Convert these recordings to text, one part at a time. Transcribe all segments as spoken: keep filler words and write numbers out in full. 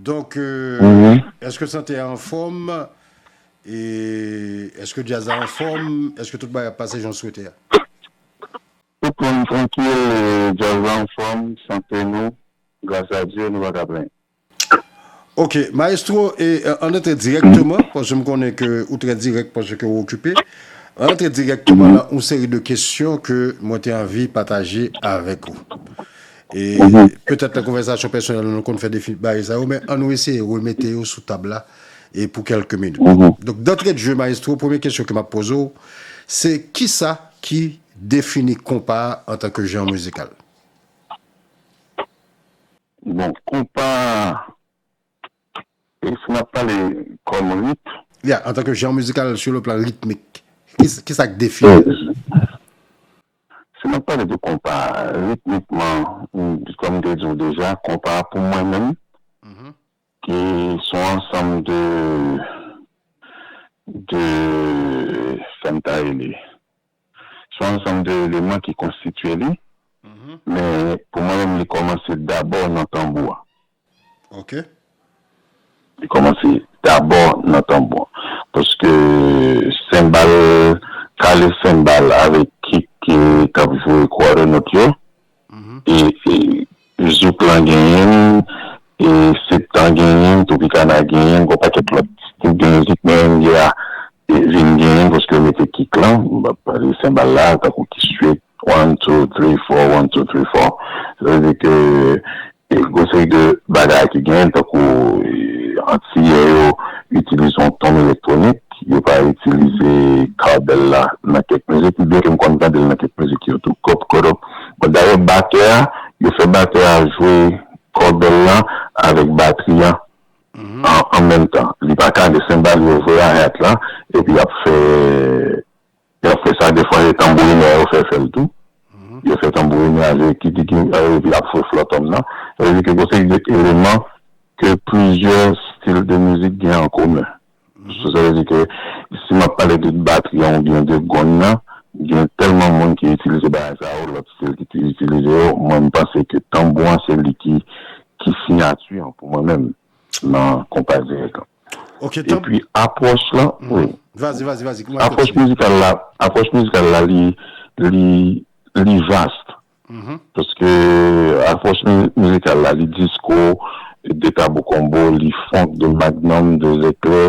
Donk, euh, èske sante a anfòm? E èske djaz la anfòm? Èske tout bagay ap pase jan w swete a? Tout moun trankil, djaz la anfòm, sante nou, gras a Dye, nou pa ka plenyen. Ok, maestro, e ann antre dirèkteman, paske m konnen ke ou trè dirèk, paske ou okipe. Ann antre dirèkteman nan yon seri de kesyon ke mwen te anvi pataje avèk ou. E petèt nan konvèsasyon pèsonèl nou konn fè defi bagay sa yo, men ann nou eseye remete yo sou tab la e pou kèlke minit. Donk, dantre de jeu, maestro, premye kesyon ke m ap poze w, se kisa ki defini konpa a antanke jan mizikal? Bon, konpa, e si n ap pale kòm rit, Ya, antanke jan mizikal, sur le plan rythmique, kisa k defini? Si n ap pale de konpa, ritmikman, kòm m te di w deja, konpa pou mwen menm, ki se yon ansanm de, de, sa m ta rele, se yon ansanm de eleman ki konstitye li, men pou mwen menm, li kòmanse dabò nan tanbou a. Ok. Li kòmanse dabò nan tanbou an. Paske senbal, kale senbal avèk kik k ap jwe quarter note yo, e, e zouk lan genyen l, e septan genyen l, tropikana genyen l, gon pakèt lòt stil de mizik, men N B A vin genyen l paske yo mete kik lan, senbal la, tankou kik straight, one, two, three, four, one, two, three, four. Sa vle di ke e gon seri de bagay ki genyen, tankou Antiyè yo itilize yon ton elektwonik, yo pa itilize cowbell la nan kèk mizik, byenke m konn tande l nan kèk mizik yo tou. Kòb kòdòp. Bon, dayè, batè a, yo fè batè a jwe cowbell lan avèk batri an an menm tan. Li pa kale senbal yo jwe hi-hat lan, epi y ap fè Y ap fè sa, defwa se tanbourinè yo fè fè l tou. Yo fè tanbourinè avèk ki, ki, ki, epi y ap fè flòtòm nan. Sa vle di ke gon seri de eleman ke plizyè stil de mizik gen an komen. So, sa vle di ke si m ap pale de batri an oubyen de gonn nan, gen tèlman moun ki itilize bagay sa yo, lòt stil ki itilize yo, mwen m panse ke tanbou an se li ki, ki siyati an pou mwen menm nan konpa dirèk lan. Ok, Epi apwòch lan, wi. Vas-y, vas-y, vas-y. Apwòch mizikal la, apwòch mizikal la, li, li, li vast. Paske apwòch mizikal la, li disko, de tabou konbo, li funk, de magnum, de zeklè,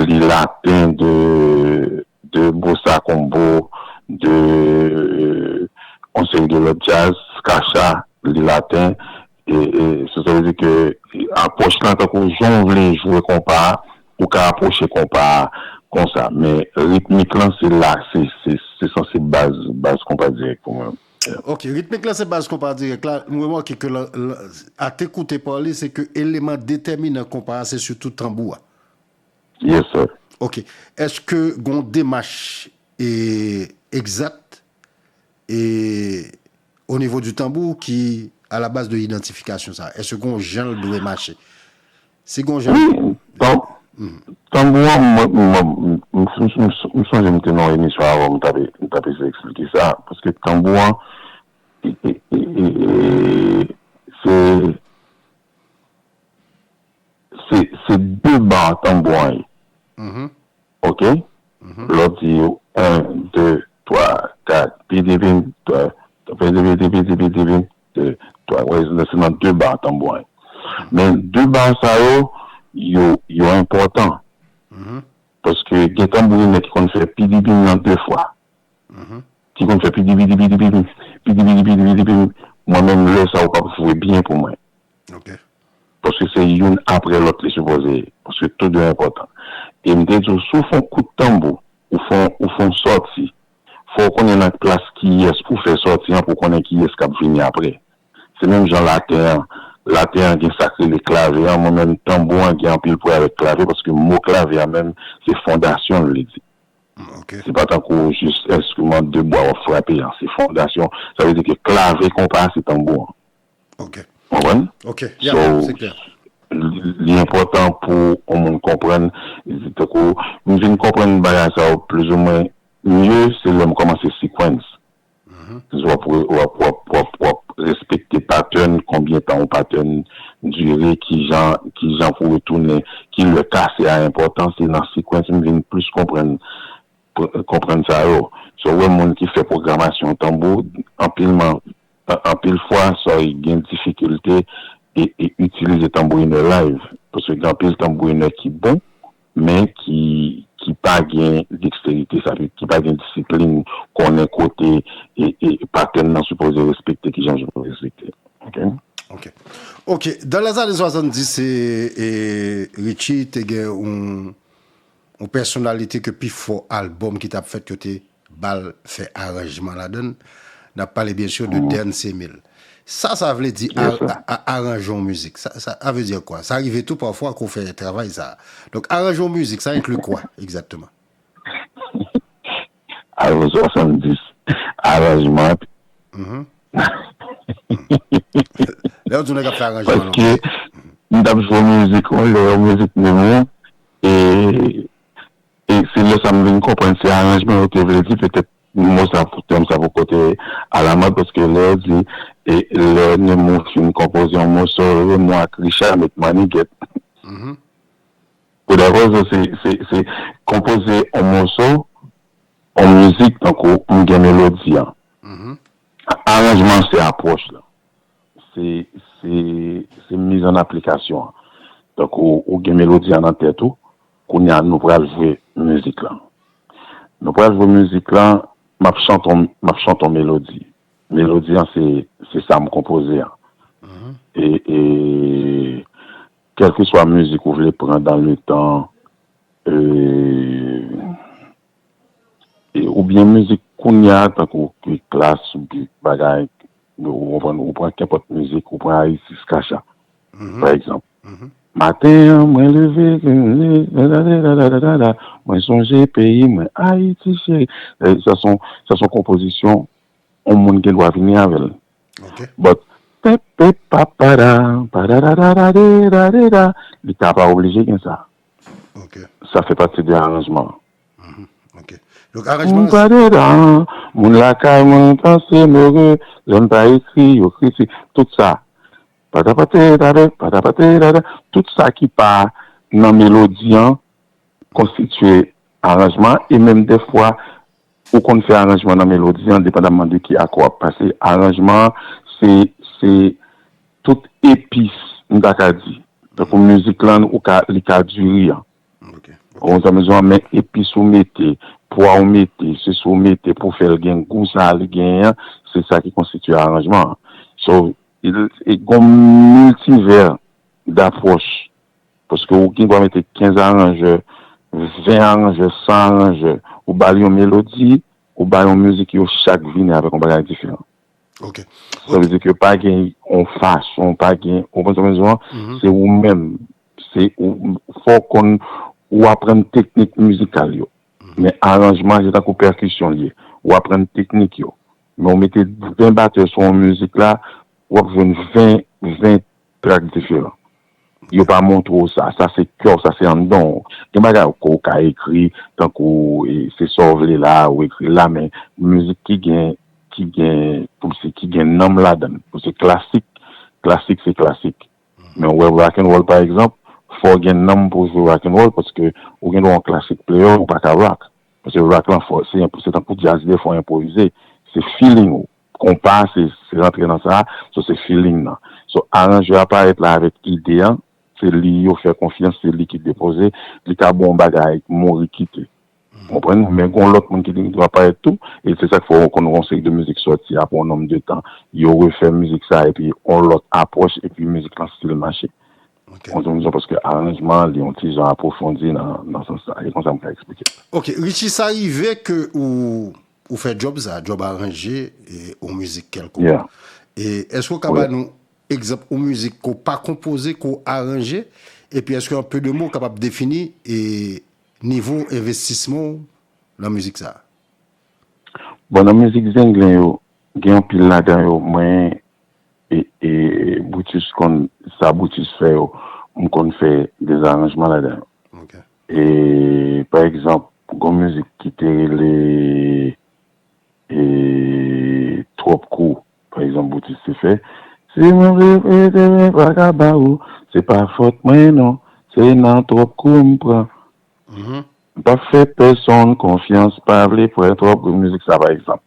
li laten, de, de bossa konbo, de yon seri de lòt djaz, skacha, li laten, e, e, sa, sa vle di ke apwòch lan, tankou jan w vle jwe konpa a, ou ka apwoche konpa a konsa. Men ritmik lan, se la, se, se, se sanse baz, baz konpa dirèk pou mwen. Ok, ritmik lan se baz konpa dirèk la. M remake ke lan, lan, a te koute pa li, se ke eleman detèminan konpa a, se sitou tanbou a. Yes, sir. Ok. Èske gon demach e, egzat e, o nivo di tanbou ki a la baz de idantifikasyon sa? Èske gon jan l dwe mache? Si gon jan. Wi, tan, tanbou an, mwen, mwen, m, m, m, m, m sonje m te nan yon emisyon avan, m t ap, m t ap eseye eksplike sa, paske tanbou an, e, e, e, e, e, se, se, se de ba tanbou an ye. Ok? Lè w di yon, de, twa, kat, pidibim, twa, pidibidi, pidibidibim, de, twa, wè, se nan de ba tanbou an ye. Men de ba sa yo, yo, yo enpòtan. Paske gen tanbourinè ki konn fè pidibim nan de fwa. Ki konn fè pidibidi, pidibidi, pidibidi, pidibidi, mwen menm lè sa yo p ap jwe byen pou mwen. Ok. Paske se youn apre lòt li sipoze ye. Paske tou de enpòtan. E m te di w, si w fè yon kout tanbou, ou fè yon, ou fè yon sòti, fò w konnen nan plas kiyès pou w fè sòti an, pou w konnen kiyès k ap vini apre. Se menm jan laten an. Laten an gen sa k rele klave an. Mwen menm, tanbou an gen anpil pwen avèk klave, paske mo klave an menm, se fondasyon l vle di. Ok. Se pa tankou jis enstriman de bwa w ap frape an. Se fondasyon. Sa vle di ke klave konpa a, se tanbou an. Ok. Konprann? Ok. Ya, So, se klè. li, li enpòtan pou yon moun konprann. Tankou, m vin konprann bagay sa yo plizoumwen mye, se lè m kòmanse sequence. W ap, w ap, w ap, w ap, w ap respekte pattern, konbyen tan yon pattern dire, kijan, kijan pou retounen, ki lè kase a enpòtan, se nan sequence m vin plis konprann, konprann sa yo. So, ou wè moun ki fè pwogramasyon tanbou, anpilman, anpil fwa, sa gen difikilte e, e itilize tanbourinè live. Paske gen anpil tanbourinè ki bon, men ki, ki pa gen deksterite, sa vle, ki pa gen disiplin, konnen kote e, e patèn nan sipoze respekte, kijan l sipoze respekte. Ok? Ok. Ok. Dan lèzane swasanndis, e, e, Richie te gen yon, yon pèsonalite ke pifò albòm ki t ap fèt yo te ba l fè aranjman ladan l. N ap pale, byen si, de Dern Semil. Sa, sa vle di a, a, a, aranje yon mizik. Sa, sa, sa vle di kwa? Sa rive tou pafwa ke w fè travay sa. Donk, aranje yon mizik, sa enkli kwa, egzakteman? Ane swasanndis, aranjman. Lè yo di w nèg ap fè aranjman, non? Paske m t ap jwe mizik, yon lè, yon mizik menm, e, e se lè sa m vin konprann se aranjman yo te vle di, petèt mo sa, tèm sa poko te alamòd, paske lè yo di, e, lè Nemou fin konpoze yon moso, Nemou ak Richard met mannigèt. Pou de rezon, se, se, se konpoze yon moso, yon mizik, tankou m gen melodi an. Aranjman se apwòch la. Se, se, se miz an aplikasyon an. Tankou ou gen melodi an nan tèt ou, kounye a nou pral jwe mizik lan. Nou pral jwe mizik lan, m ap chante, m ap chante yon melodi. Melodi an se, se sa m konpoze an. E, e kèlkeswa mizik ou vle pran dan le tan, e, e, oubyen mizik kounye a, tankou ki klas, ou ki bagay, ou konprann, ou pran kenpòt mizik, ou pran Ayiti Skacha, pa egzanp. Maten an, mwen leve, mwen sonje peyi mwen, Ayiti cheri. E, sa se yon, sa se yon konpozisyon yon moun gen dwa vini avè l. But, pepe papada, padadadadadedadeda, li ka pa oblije gen sa. Sa fè pati de aranjman an. Donk, aranjman an. Padada, moun lakay mwen panse m ere, lè m pa ekri, yo kritike, tout sa. Patapatedade, patapatedada, tout sa ki pa nan melodi an, konstitye aranjman, e menm dèfwa, ou konn fè aranjman nan melodi an, depandamman de ki akò w ap pase. Aranjman an, se, se tout epis, m ta ka di. Tankou mizik lan, ou ka, li ka diri an. Ou konprann sa, men epis ou mete, pwa ou mete, sesi ou mete pou fè l gen gou sa a li genyen an, se sa ki konstitye aranjman an. So, e, e gen yon miltivè dapwòch. Paske ou gen dwa mete kenz aranjè, ven aranjè, san aranjè, ou ba l yon melodi, ou ba yon mizik, yo chak vini avèk yon bagay diferan. Sa vle di ke pa gen yon fason, pa gen, ou konprann sa mwen di w an? Se ou menm. Se ou, fò w konn, ou aprann teknik mizikal yo. Men aranjman, se tankou pèkisyon l ye. Ou aprann teknik yo. Men ou mete ven batè sou yon mizik la, w ap jwenn ven, ven trak diferan. Yo pa montre w sa. Sa se kè w, sa se anndan w. Gen bagay ke w ka ekri, tankou, e, se sa w vle la, ou ekri l la, men mizik ki gen, ki gen, kòmsi ki gen nanm ladan l. Paske klasik, klasik se klasik. Men w wè rock and roll, pa egzanp, fò w gen nanm pou w jwe rock and roll, paske ou gen dwa yon klasik player, ou pa ka rock. Paske rock lan fò, se, se tankou djaz li ye, fò w enpwovize. Se feeling ou. Konpa, se, se rantre nan sa, so se feeling nan. So, aranjè a parèt la avèk ide an, se li yo fè konfyans, se li ki depoze, li ka ba w yon bagay, mouri kite. Konprann? Men gon lòt moun ki gen dwa parèt tou, e se sa k fè w konn wè yon seri de mizik sòti apre yon nonm de tan. Yo refè mizik sa, epi yon lòt apwòch, epi mizik lan still mache. Yon ti jan paske aranjman an, li yon ti jan apwofondi nan, nan sans sa. E konsa m ka eksplike. Ok, Richie, sa rive ke ou, ou fè djòb sa, djòb aranje, e, yon mizik kèlkonk. E èske w ka ba nou egzanp yon mizik ke w pa konpoze, ke w aranje, epi èske an pe de mo w kapab defini, e, nivo envestisman w nan mizik sa a? Bon, nan mizik Zenglen yo, gen anpil ladan yo, mwen, e, e, Brutus konn, sa Brutus fè yo, m konn fè de zaranjman ladan yo. E, pa egzanp, gon mizik ki te rele, e, Twòp Kou, pa egzanp, Brutus te fè, Si mwen vle prete, mwen pa ka ba ou. Se pa fòt mwen non, se nan twòp kou m pran. M pa fè pèsonn konfyans, pa vle pran twòp gwo mizik sa pa egzanp.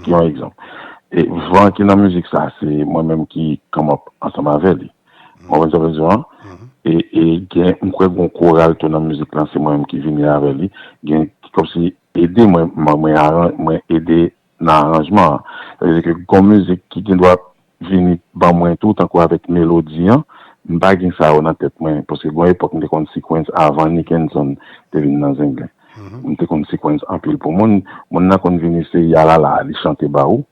Ki yon egzanp. E van ki nan mizik sa, se mwen menm ki come up ansanm avè li. Ou konprann sa m vle di an? E, e gen, m kwè gen yon koral tou nan mizik lan, se mwen menm ki vini avè li. Gen, kòmsi ede mwen, mwen, mwen aran-, mwen ede nan aranjman an. Sa vle di ke gon mizik ki gen dwa vini ban mwen tou, tankou avèk melodi an, m pa gen sa yo nan tèt mwen, paske gon epòk m te konn sequence avan Nickenson te vin nan Zenglen. M te konn sequence anpil pou moun, moun nan konn vini se yalala, li chante ba ou,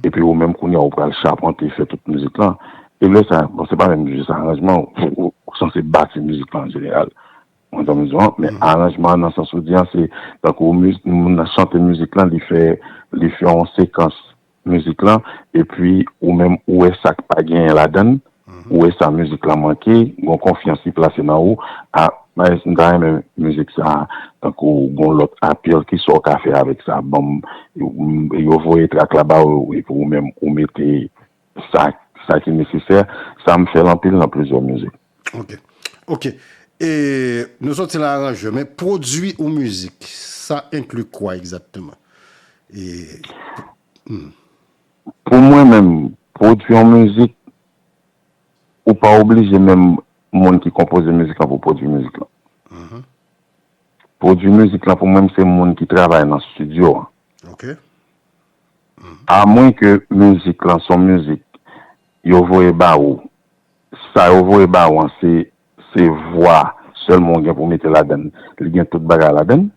epi ou menm kounye a ou pral chapante, fè tout mizik lan. E lè sa, bon, se pa menm jis aranjman, ou, ou, ou sanse bati mizik lan an jeneral. Ou konprann sa m di an? Men aranjman an nan sans ou di an, se tankou miz-, moun nan chante mizik lan, li fè, li fè yon sekans mizik lan, epi ou menm ou wè sa k pa genyen ladan l, ou wè sa mizik lan manke, gon konfyans li plase nan ou, a, Maes, m ta renmen mizik sa, tankou gon lòt appeal, kisa w ka fè avèk sa, ban m, yo voye track la ba ou, epi ou menm ou mete sa, sa ki nesesè, sa m fè l anpil nan plizyè mizik. Ok, ok. E nou soti nan aranjman, men pwodui yon mizik, sa enkli kwa egzakteman? E Pou mwen menm, pwodui yon mizik, ou pa oblije menm moun ki konpoze mizik lan pou pwodui mizik lan. Pwodui mizik lan pou mwen, se moun ki travay nan estidyo an. Ok. Amwen ke mizik lan se yon mizik yo voye ba ou, sa yo voye ba ou an se, se vwa sèlman ou gen pou mete ladan l, li gen tout bagay ladan l.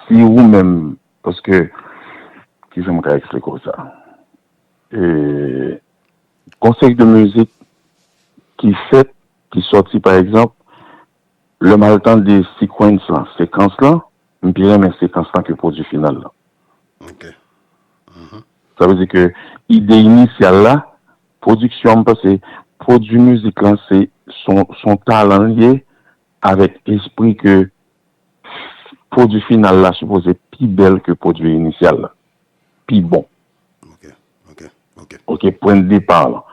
Si ou menm, paske, kijan m ka eksplike w sa? E, gon seri de mizik ki fèt, ki sòti, pa egzanp, lè m al tande sequence lan, sekans lan, m pi renmen sekans lan ke pwodui final lan. Ok. Sa vle di ke ide inisyal la, pwodiksyon, m panse, pwodui mizik lan, se, se yon, se yon talan l ye, avèk espri ke pwodui final la sipoze pi bèl ke pwodui inisyal la. Pi bon. Ok, ok, ok. Ok, pwen de depa lan.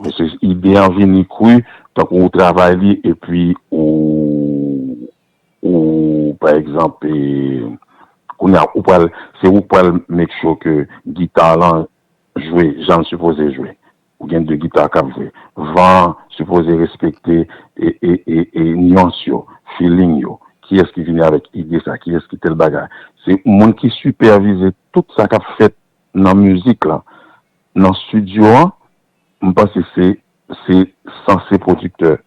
Paske ide an vini kri, tankou ou travay li, epi ou, ou, pa egzanp, e, kounye a, ou pral, se ou k pral make sure ke gita lan jwe jan l sipoze jwe. Ou gen de gita k ap jwe. Van an sipoze respekte e, e, e, e, nyans yo, feeling yo. Kiyès ki vini avèk ide sa, kiyès ki tèl bagay. Se moun ki sipèvize tout sa k ap fèt nan mizik lan, nan estidyo an, m panse se, se sanse pwodiktè,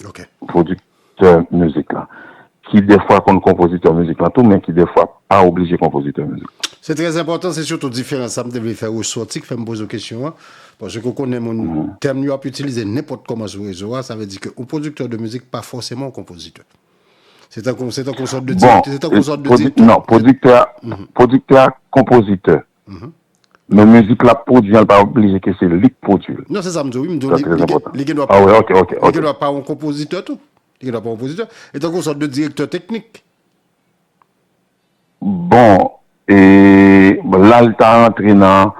Ok. pwodiktè mizik lan. Ki dèfwa konn konpozitè mizik lan tou, men ki dèfwa pa oblije konpozitè mizik. Se trè enpòtan, se sitou diferans sa m te vle fè resòti, k fè m poze w kesyon an. Paske w konnen moun, tèm yo ap itilize nenpòt kòman sou rezo a, sa vle di ke yon pwodiktè de mizik pa fòseman yon konpozitè. Se tankou, se tankou sòt de Bon, direktè, se tankou sòt de pwodi- direktè. Non, pwodiktè, pwodiktè a konpozitè. Men mizik l ap pwodui an, l pa oblije ke se li k pwodui l. Non, se sa m di w, wi, m di w, Sa li, trè li, gen- enpòtan. Li gen dwa Ah, wi, ok, ok, li ok. Gen dwa pa yon konpozitè tou. Li gen dwa pa yon konpozitè. E tankou yon sòt de direktè teknik. Bon, e la l ta rantre nan,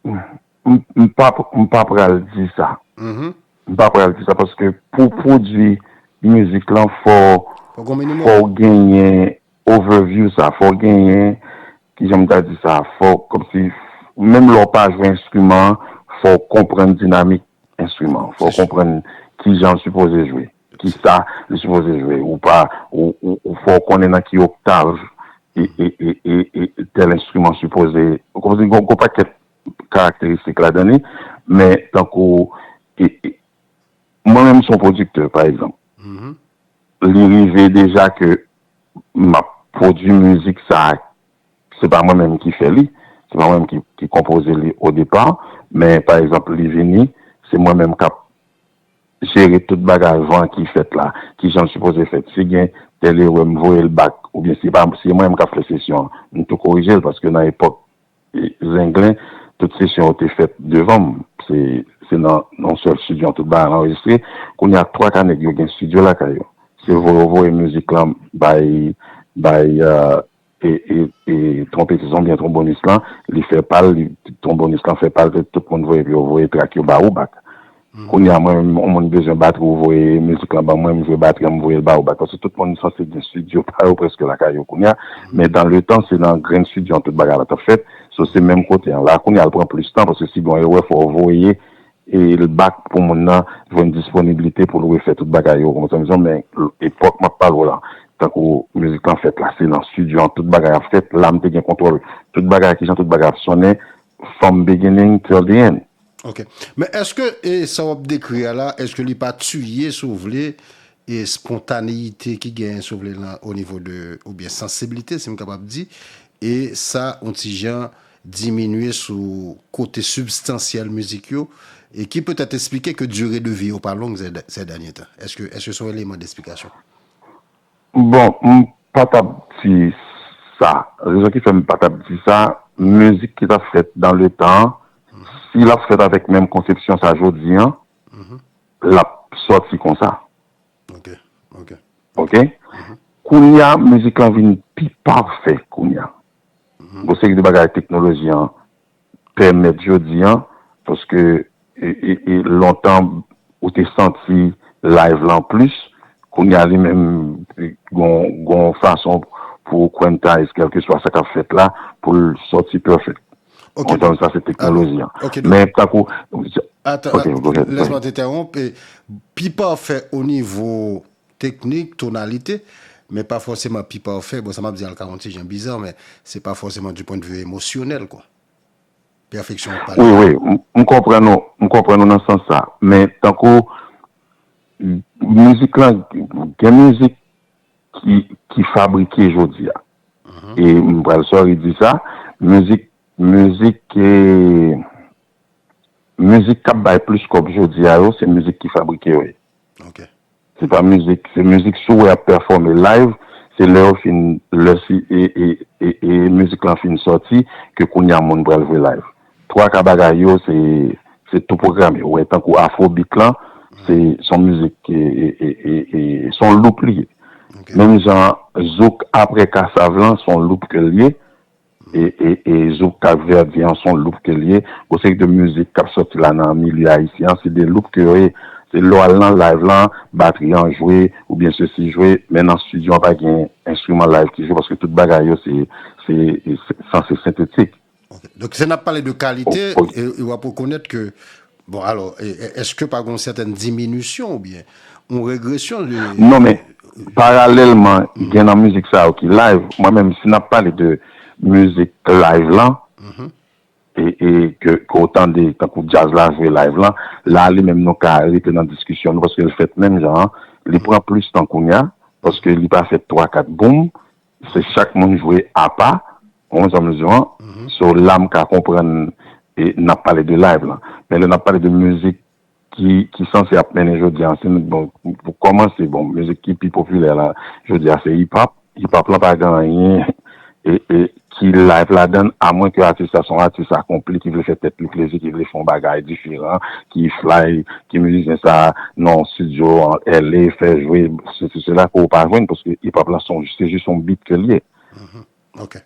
m, m pa, m pa pral di sa. M pa pral di sa paske pou pwodui mizik lan, fò, Fò gen minimòm. Fò w genyen overview sa, fò w genyen, kijan m ta di sa, fò w, kòmsi, menm lè w pa jwe enstriman an, fò w konprann dinamik enstriman an, fò w konprann kijan l sipoze jwe, kisa li sipoze jwe, ou pa, ou, ou, ou fò w konnen nan ki oktav e, e, e, e, e tèl enstriman sipoze, kòmsi gon, gon pakèt karakteristik ladan li, men tankou, e, e, mwen menm se yon pwodiktè, pa egzanp, li rive deja ke m ap pwodui mizik sa, se pa mwen menm ki fè li, se pa mwen menm ki, ki konpoze li o depa, men pa egzanp, li vini, se mwen menm k ap jere tout bagay van ki fèt la, kijan l sipoze fèt, si gen tèl erè m voye l back, oubyen si pa, si mwen menm k ap fè sesyon an, m tou korije l, paske nan epòk e, Zenglen, tout sesyon yo te fèt devan m. Se, se nan, nan yon sèl estidyo an tout bagay anrejistre. Kounye a, twa ka nèg yo gen estidyo lakay yo. Se voye, voye mizik lan bay, bay, e, e, e, twonpetis lan oubyen twonbonis lan, li fè pa l, li, twonbonis lan fè pa l, tout moun voye pou yo voye trak yo ba ou back. Kounye a, mwen menm, yon moun bezwen batri, ou voye mizik lan ban mwen, m jwe batri an, m voye l ba ou back. Paske tout moun sanse gen estidyo pa yo prèske lakay yo kounye a. Men dans le temps, se nan grenn estidyo an tout bagay la t ap fèt. So, se menm kote an. La, kounye a, l pran plis tan, paske si gen yon erè, fò w voye e l back pou moun nan jwenn disponiblite pou l refè tout bagay yo. Ou konprann sa m di w? Men epòk m ap pale w la, tankou mizik lan fèt la, se nan estidyo an tout bagay ap fèt. La, m te gen kontwòl tout bagay, kijan tout bagay ap sonnen, from beginning till the end. Ok. Men èske e, sa w ap dekri a la, èske li pa tiye, si w vle, e spontaneyite ki genyen, si w vle, lan, o nivo de, oubyen sansiblite, si m kapab di, e sa, yon ti jan, diminye sou kote sibstansyèl mizik yo, e ki petèt esplike ke dire de vi yo pa long sè, sè dènye tan. Èske, èske se yon eleman desplikasyon? Bon, m pa t ap di sa. Rezon ki fè m pa t ap di sa, mizik ki t ap fèt dans le temps, si l ap fèt avèk menm konsepsyon sa jodi an, l ap sòti konsa. Ok, ok. Ok? Kounye a, mizik lan vin pi pafè kounye a. Gon seri de bagay teknoloji an pèmèt jodi an, paske e, e, e lontan ou te santi live lan plis, kounye a li menm gon, gon fason pou quantize kèlkeswa sa k ap fèt la, pou l sòti perfect. Ok. Konprann sa se teknoloji an. Ok, donk- Men tankou Atan, Ok, go ahead, go lès ahead. Mwen te entèwonp. E pi pafè o nivo teknik, tonalite, men pa fòseman pi pafè. Bon, sa m ap di a l ka yon ti jan biza, men se pa fòseman du point de vue emosyonèl, kwa. Pèfeksyon an pa Wi, wi, m- m konprann ou, m konprann ou nan sans sa. Men tankou mizik lan, gen mizik ki, ki fabrike jodi a. E m pral sorry di sa, mizik, mizik, e, mizik k ap bay plis kòb jodi a yo, se mizik ki fabrike yo ye. Ok. Se pa mizik, se mizik si w wè ap pèfòme live, se lè yo fin, lè si, e, e, e, e mizik lan fin sòti, ke kounye a moun pral jwe live. Twa ka bagay yo, se, se tou pwograme. Ou wè, tankou afrobeat lan, se, se yon mizik, e, e, e, e, e, se yon loop li ye. Ok. Menm jan zouk apre kasav lan, se yon loop ke l ye. E, e, e zouk Kapvèdyen an, se yon loop ke l ye. Gon seri de mizik k ap sòti la nan milye ayisyen an, se de loop ke yo ye. Se lè w al nan live lan, batri an jwe, oubyen sesi jwe, men nan estidyo an pa gen enstriman live ki jwe, paske tout bagay yo se, se, se sanse sentetik. Ok. Donk, si n ap pale de kalite, Ok. e, e w ap rekonèt ke, bon, alò, e, e, èske pa gen yon sètèn diminisyon oubyen yon regresyon de... Non, men paralèlman, gen nan mizik sa yo ki live. Mwen menm, si n ap pale de mizik live lan, e, e ke, ke w tande, tankou djaz la jwe live lan, la li menm nou ka rete nan diskisyon nou, paske l fèt menm jan an, li pran plis tan kounye a, paske li pa fèt twa, kat boum, se chak moun jwe apa, ou konprann sa m di w an? So, la m ka konprann, e, n ap pale de live lan. Men lè n ap pale de mizik ki, ki sanse ap mennen jodi a, se, bon, pou kòmanse, bon, mizik ki pi popilè la, jodi a, se hip hop. Hip hop lan pa gen anyen, e, e, ki live ladan l, amwen ke atis la se yon atis akonpli, ki vle fè tèt li plezi, ki vle fè yon bagay diferan, ki fly, ki mizisyen sa nan yon estidyo an L A, fè jwe, sesi, sela, ke w pa jwenn, paske hip hop lan se yon, se jis yon beat ke l ye. Ok.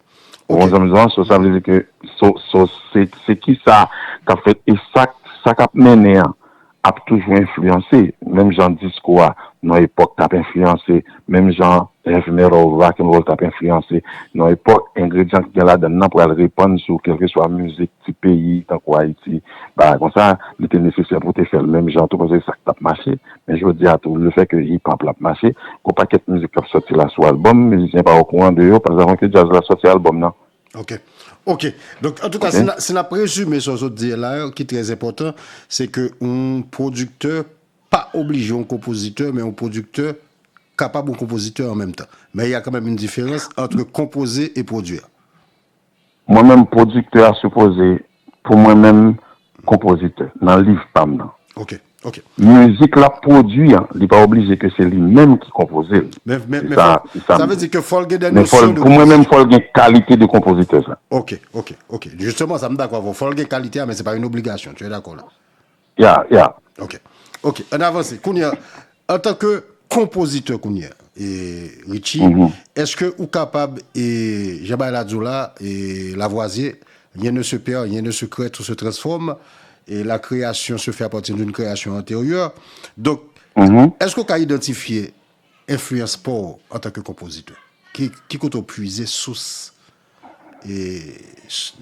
Ou konprann sa m di w an? So, sa vle di ke, so, so, se, se ki sa k ap fèt, e sa, sa k ap mennen an ap toujou enfliyanse. Menm jan disko a, nan epòk, t ap enfliyanse, menm jan heavy metal, rock and roll t ap enfliyanse. Nan epòk, engredyan ki gen ladan l nan pral repann sou kèlkeswa mizik ti peyi, tankou Ayiti, bagay konsa, li te nesesè pou te fè l menm jan tou, paske se sa k t ap mache. Men jodi a tou, lefètke hip hop la ap mache, gon pakèt mizik k ap sòti la sou albòm, mizisyen pa okouran de yo, pa zavan ke djaz la sòti albòm nan. Ok. Ok. Donk, antouka, si n a- si n ap rezime sa w sot di la, ki trè enpòtan, se ke yon pwodiktè pa oblije yon konpozitè, men yon pwodiktè kapab yon konpozitè an menm tan. Men y a kanmenm yon diferans ant konpoze e pwodui. Mwen menm, pwodiktè a sipoze, pou mwen menm, konpozitè, nan liv pa m nan. Ok, ok. Mizik l ap pwodui an, li pa oblije ke se li menm ki konpoze l. Men, men, Se men sa, fò- se sa sa m vle di. Di ke fò l gen de Men fò l- nosyon de pou mwen menm, fò l gen kalite de konpozitè sa. Ok, ok, ok. Jisteman, sa m dakò avè w. Fò l gen kalite a, men se pa yon obligasyon. Tu es d'accord la? Ya, ya. Ok, ok. Ann avanse. Kounye a, antanke konpozitè kounye a, e, Richie, èske ou kapab, e, jan bagay la di w la, e, Lavoisier, Rien ne se perd, rien ne se crée, tout se transforme. Et la création se fait à partir d'une création antérieure. Donc, mhm, èske w ka idantifye enfliyans pa w antanke konpozitè? Ki, ki kote w pwize sous? E, s-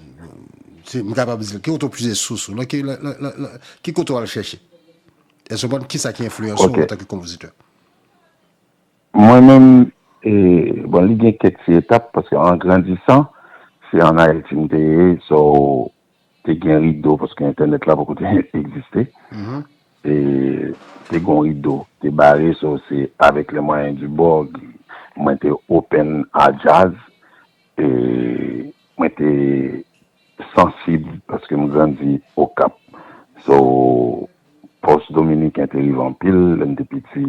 se, m kapab di, ki kote w pwize sous ou? Nan ki, la, la, la, la, ki kote w al chèche? Èske w konn kisa ki enfliyanse w, ok, antanke konpozitè? Mwen menm, e, bon, li gen kèk ti etap, paske an grandisan, se an Ayiti m te ye, so, te gen rido, paske entènèt la poko te egziste. Mhm. E, te gen rido, te bare, so, se avec les moyens du bord, mwen te open a djaz, e mwen te sansib, paske m grandi Okap. So, pòs dominiken te rive anpil, lè m te piti,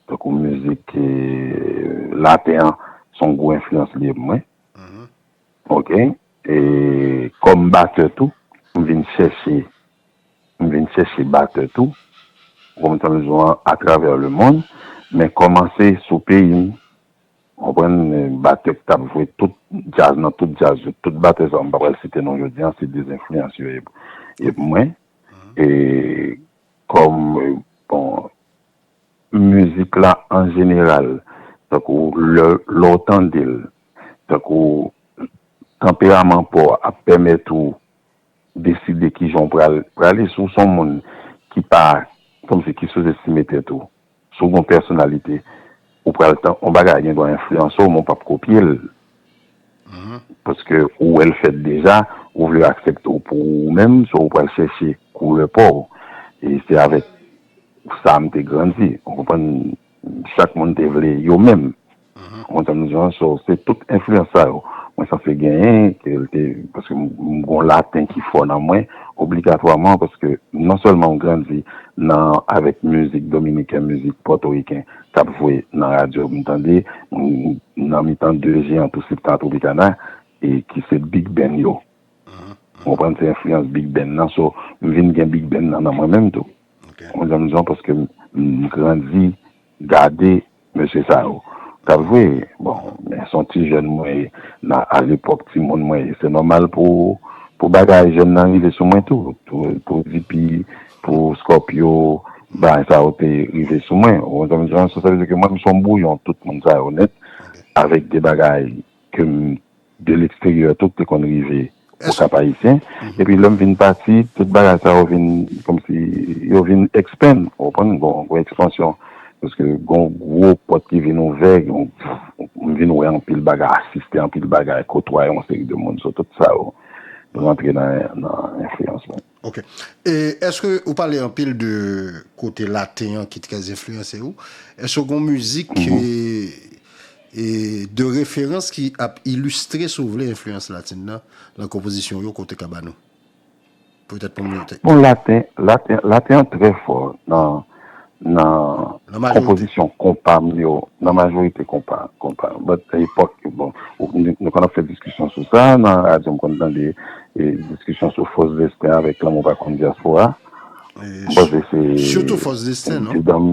tankou mizik, e, laten an, se yon gwo enfliyans li ye pou mwen. Mhm. Ok? E kòm batè tou, m vin chèche, m vin chèche batè tou, w konprann sa m di w an, atravè lemonn, men kòmanse sou peyi m, w konprann, batè k t ap jwe tout djaz, nan tout djaz yo, tout batè sa yo, m pa pral site non jodi an, se de enfliyans yo ye, ye pou mwen. Mhm. E kòm, e, bon, mizik la an jeneral, tankou lè, lè w tande l, tankou tanperaman pa w ap pèmèt ou deside kijan w pral prale. Si w se yon moun ki pa, kòmsi ki souzestime tèt ou, si w gen yon pèsonalite, ou pral tan, yon bagay gen dwa enfliyanse w, men w p ap kopye l. Mhm. Paske ou wè l fèt deja, ou vle aksepte w pou ou menm, so ou pral chèche koulè pa w. E se avèk sa m te grandi. Ou konprann? Chak moun te vle yo menm. Mhm. Ou konprann sa m di w an? So, se tout enfliyans sa yo mwen sanse genyen, ke l te, paske m, m gon laten ki fò nan mwen, obligatwaman, paske non sèlman m grandi nan, avèk mizik dominiken, mizik pòtoriken k ap jwe nan radyo, m tande, m, nan mitan de jeyan tou Septan Tropicana, e ki se big band yo. Mhm. Ou konprann, se enfliyans big band nan. So, m vin gen big band nan nan mwen menm tou. Ok. Ou konprann sa m di w an? Paske m, m grandi, gade mesye sa yo k ap jwe. Bon, men se yon ti jèn mwen ye, nan, alepòk timoun mwen ye. Se nòmal pou, pou bagay jèn nan rive sou mwen tou. Pou, pou D P, pou Scorpio, bagay sa yo te rive sou mwen. Ou konprann sa m di w an? So, sa vle di ke mwen, m se yon bouyon tout moun sa yo nèt, ok, avèk de bagay ke m de leksteryè tou ki te konn rive Okap Ayisyen. Mhm. Epi lè m vin pati, tout bagay sa yo vin kòmsi yo vin expand, ou konprann? Gon, gon ekspansyon. Paske gon gwo pòt ki vin ouvè, gon, m vin wè anpil bagay, asiste anpil bagay, kotwaye yon seri de moun. So, tout sa yo rantre nan, nan enfliyans mwen. Ok. E èske ou pale anpil de kote laten an ki trè enfliyanse ou? Èske gon mizik, mhm, e, e de referans ki ap ilistre, si w vle, enfliyans latin nan, nan konpozisyon w yo kote ka ba nou? Petèt pou nou te- Bon, laten, laten, laten an trè fò nan, nan, nan majorite, konpozisyon konpa m yo, nan majorite konpa, konpa. But epòk, bon, ou, nou, nou konn ap fè diskisyon sou sa, nan radyo m konn tande, e, diskisyon sou Fòs Desten avèk Lanmou Pa Konn Dyaspora. E, m panse se sitou Fòs Desten, non? Ti dam,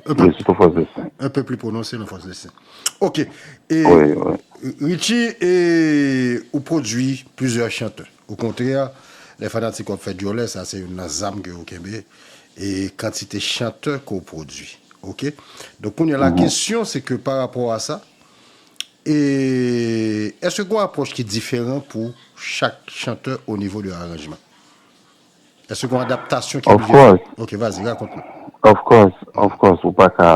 un peu, wi, sitou Fòs Desten. Un peu plus prononcé nan Fòs Desten. Ok. E, wi, wi. Richie, e, ou pwodui plizyè chantè. Okontrè, lè fanatik w ap fè djòlè, sa se youn nan zam ke yo kenbe. E kantite chantè ke w pwodui. Ok? Donk, kounye a la, mhm, kesyon, se ke pa rapò a sa, e èske gen yon apwòch ki diferan pou chak chantè o nivo de aranjman? Èske gen yon adaptasyon ki oblije fèt? Of course. Ok, vas-y, rakont nou. Of course, of course, ou pa ka,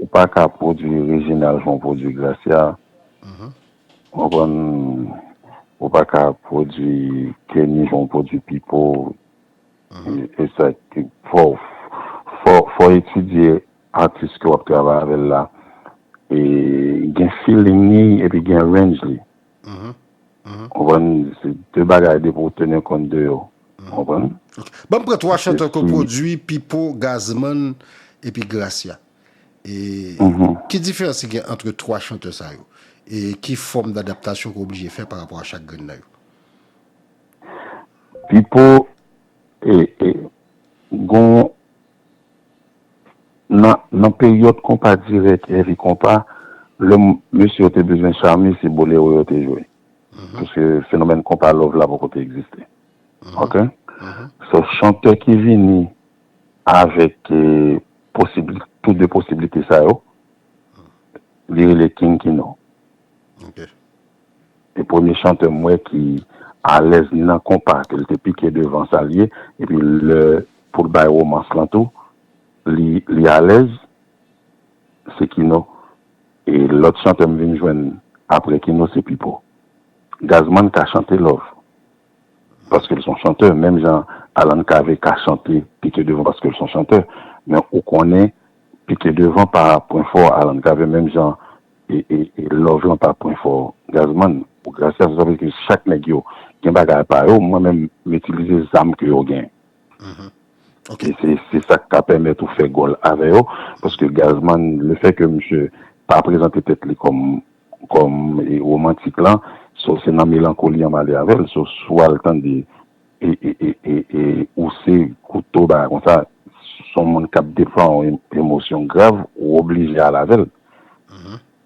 ou pa ka pwodui Reginald jan w pwodui Gracia. Mhm. Ou konprann? Ou pa ka pwodui Kenny jan w pwodui Pipo. Mhm. E, e sa ki fò, fò, fò etidye atis ke w ap travay avè l la. E gen feeling li, epi gen range li. Mhm. Mhm. Ou konprann? Se de bagay depi w teni kont de yo. Mhm. Ou konprann? Ok. Ban m pran twa chantè ke w pwodui, Pipo, Gazman, epi Gracia. E, mhm, ki diferans ki gen ant twa chantè sa yo? E ki fòm dadaptasyon ke w oblije fè pa rapò a chak grenn nan yo? Pipo, e, e, gon, nan, nan peryòd konpa dirèk, heavy konpa, lè m, mesye yo te bezwen chame, se bolero yo te jwe. Paske fenomèn konpa love la poko te egziste. Ok? So, chantè ki vini avèk eh, posibli, tou de posiblite sa yo, li rele King Kino. Ok. Se premye chantè m wè ki alèz nan konpa, ke l te pike devan sa l ye, epi lè pou l bay womans lan tou, li, li alèz, se Kino. E lòt chantè m vin jwenn apre Kino, se Pipo. Gazman ka chante love, paske l se yon chantè, menm jan Alan Cavé ka chante pike devan paske l se yon chantè. Men ou konnen pike devan pa pwen fò Alan Cavé, menm jan e, e, e love lan pa pwen fò Gazman. Ou grasya sa vle di ke chak nèg yo gen bagay pa yo, mwen menm m itilize zam ke yo gen. Ok. E se se sa k ka pèmèt ou fè gòl avè yo, paske Gazman, le fè ke misye pa prezante tèt li kòm kòm e, womantik lan, so se nan melankoli an m ale avè l, so swa l tande e, e, e, e, e, ou se kouto bagay konsa, se yon moun k ap deplwaye yon em- emosyon grav, ou oblije al avè l.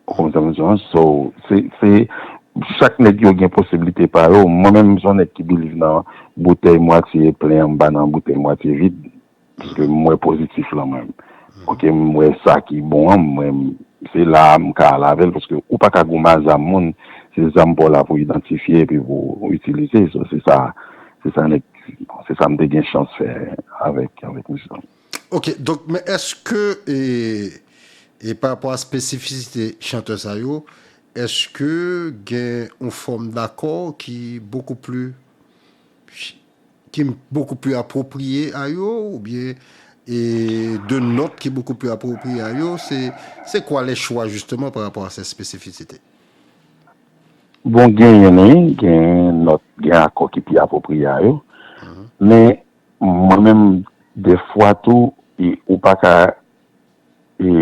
Ou konprann sa m di an? So, se, se, chak nèg yo gen posiblite pa yo. Mwen menm, m se yon nèg ki believe nan boutèy mwatye plen an, m pa nan boutèy mwatye vid. Paske m wè pozitif lan mwen. Ok, m wè sa ki bon an, mwen, se la a m ka al avè l, paske ou pa ka goumen a zam moun, se zam pa w la pou idantifye epi pou itilize. So, se sa, se sa nèg, se sa m te gen chans fè avèk, avèk misye. Ok, donk, men èske, e, e pa rapò a espesifisite chantè sa yo, èske gen yon fòm dakò ki bokou pli, ki bokou pli apwopriye a yo, oubyen e de nòt ki bokou pli apwopriye a yo, se, se kwa le chwa jisteman pa rapò a se espesifisite? Bon, genyen, wi, gen nòt, gen akò ki pi apwopriye a yo. Men, mwen menm, defwa tou, e, ou pa ka, e,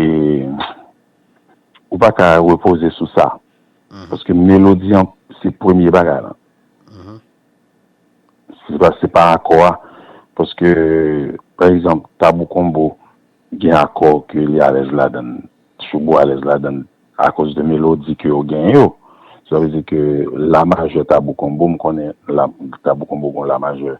ou pa ka repoze sou sa. Paske melodi an, se premye bagay lan. Se pa, se pa akò a. Paske, pa egzanp, Tabou Combo gen akò ke li alèz ladan l, Shoubou alèz ladan l, akoz de melodi ke yo genyen yo. Sa vle di ke la majè Tabou Combo, m konnen la, Tabou Combo gon la majè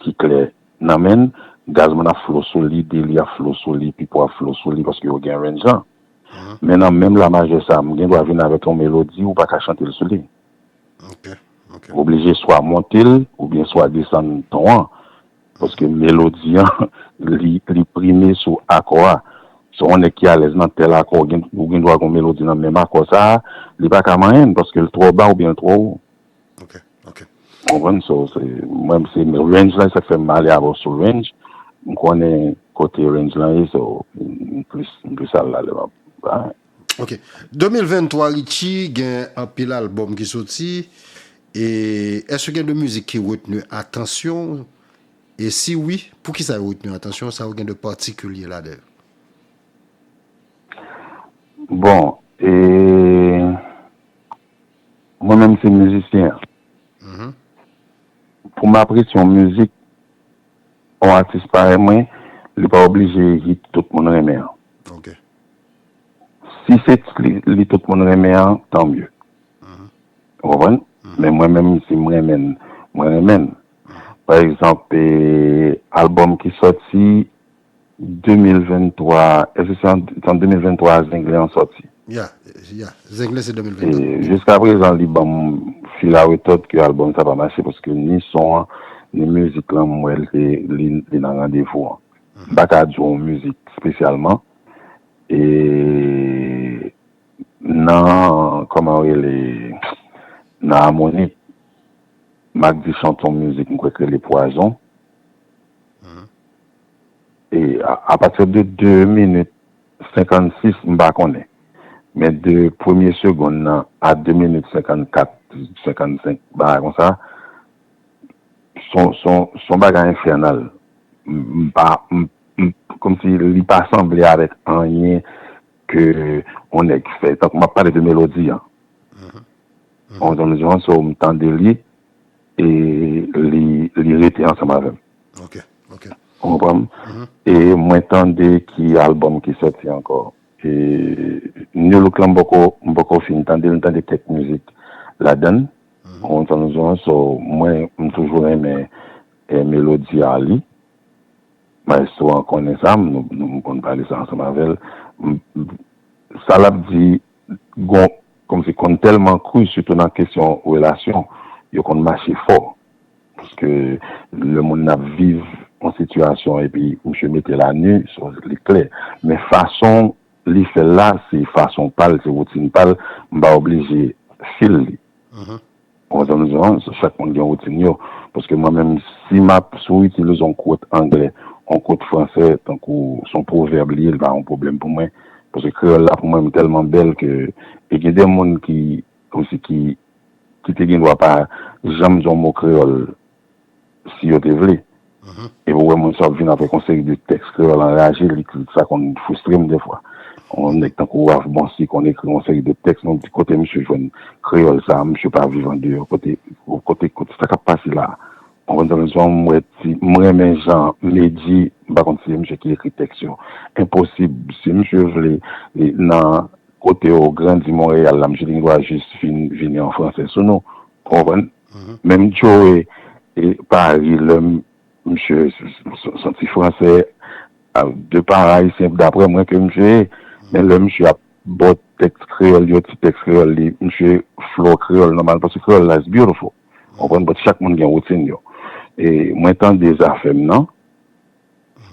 ki klè nan men l, Gazman ap flo sou li, Deli ap flo sou li, Pipo ap flo sou li, paske yo gen range lan. Men nan menm la majè sa, m gen dwa vin avèk yon melodi, ou pa ka chante l sou li. Ok, ok. Ou oblije swa monte l, oubyen swa desann ton an. Paske melodi an, li, li prime sou akò a. Si yon nèg ki alèz nan tèl akò, ou gen, ou gen dwa gen yon melodi nan menm akò sa a, li pa ka manyen l, paske l twò ba oubyen l twò wo. Ok, ok. Ou konprann? So, se, mwen, se range lan, sa k fè m ale avè w sou range. M konnen kote range lan ye, so, m plis, m plis al la lè m ap. Ok. De mil venntwa, Richie, gen anpil albòm ki soti. E èske gen de mizik ki retni atansyon w? E si wi, poukisa yo retni atansyon w? Sa yo gen de patikilye ladan yo? Bon, e, mwen menm se mizisyen an. Pou m apresye yon mizik, yon atis parèy mwen, li pa oblije hit tout moun renmen an. Ok. Si se li, li tout moun renmen an, tan mye. Ou konprann? Men mwen menm, si m renmen l, mwen renmen l. Pa egzanp, e, albòm ki sòti de mil venntwa, èske se an, se an de mil venntwa a Zenglen an sòti? Ya, ya. Zenglen se E, de mil venntwa. Jiska prezan, li ban m fil a retòd ke albòm sa pa mache, paske ni son an, ni mizik lan, m wè l te, li, li nan randevou an. M pa ka di w yon mizik espesyalman. E nan, kòman yo rele, nan amoni, m ak di chante yon mizik, m kwè k rele Pwazon. E a, apati de de minit senkannsis, m pa konnen. Men de premye segonn nan a de minit senkannkat, senkannsenk, bagay konsa, son, son, son bagay enfènal. M, m pa, m, m, kòmsi li pa sanble avèk anyen ke yon nèg fè. Tankou m ap pale de melodi an. Ou konprann sa m di w, so, m tande li, e li, li rete ansanm avè m. Ok, ok. Ou konprann? E mwen tande ki albòm ki sòti ankò. E Nu Look lan, m poko, m poko fin tande l, m tande kèk mizik ladan l. Ou konprann sa m di w? So, mwen, m toujou renmen eh, melodi a li. Maestro an konnen sa, m, nou, nou, m konn pale sa ansanm avè l. M, m, sa l ap di, gon, kòmsi konn tèlman kri, sitou nan kesyon relasyon, yo konn mache fò. Paske lè moun nan ap viv yon sitiyasyon epi misye mete l a nu, so, li klè. Men fason li fè l la, se fason pa l, se woutin pa l, m pa oblije feel li. Ou konprann sa m di w? Chak moun gen woutin yo. Paske mwen menm, si m ap, si w itilize yon quote anglè, yon quote fransè, tankou se yon pwovèb li ye, li pa yon pwoblèm pou mwen. Paske kreyòl la, pou mwen, tèlman bèl ke, e gen de moun ki, kòmsi ki, ki te gen dwa pa janm di yon mo kreyòl si yo te vle. Epi ou wè moun sa ap vin avèk yon seri de tèks kreyòl anraje, li, sa konn fristre m defwa. Yon nèg tankou Ralph Boncy konn ekri yon seri de tèks, nou di kote misye jwenn kreyòl sa, misye pa viv andeyò, kote, kote, kote sa k ap pase la. Ou konprann sa m di w? M wè ti, m renmen jan Medjy, m pa konn si se misye ki ekri tèks yo. Enposib, si misye vle, e, nan kote yo grandi Monreyal la, misye te gen dwa jis vin, vini an fransè sou nou. Ou konprann? Menm Joe, e, Paris, lè m, misye, s-, s-, s-, s-, yon ti fransè, a, de paran ayisyen, daprè mwen, ke misye ye. Men lè misye ap ba w tèks kreyòl yo, ti tèks kreyòl li, misye flow kreyòl nòmal, paske kreyòl la is beautiful. Ou konprann? But chak moun gen woutin yo. E mwen tande Zafèm nan,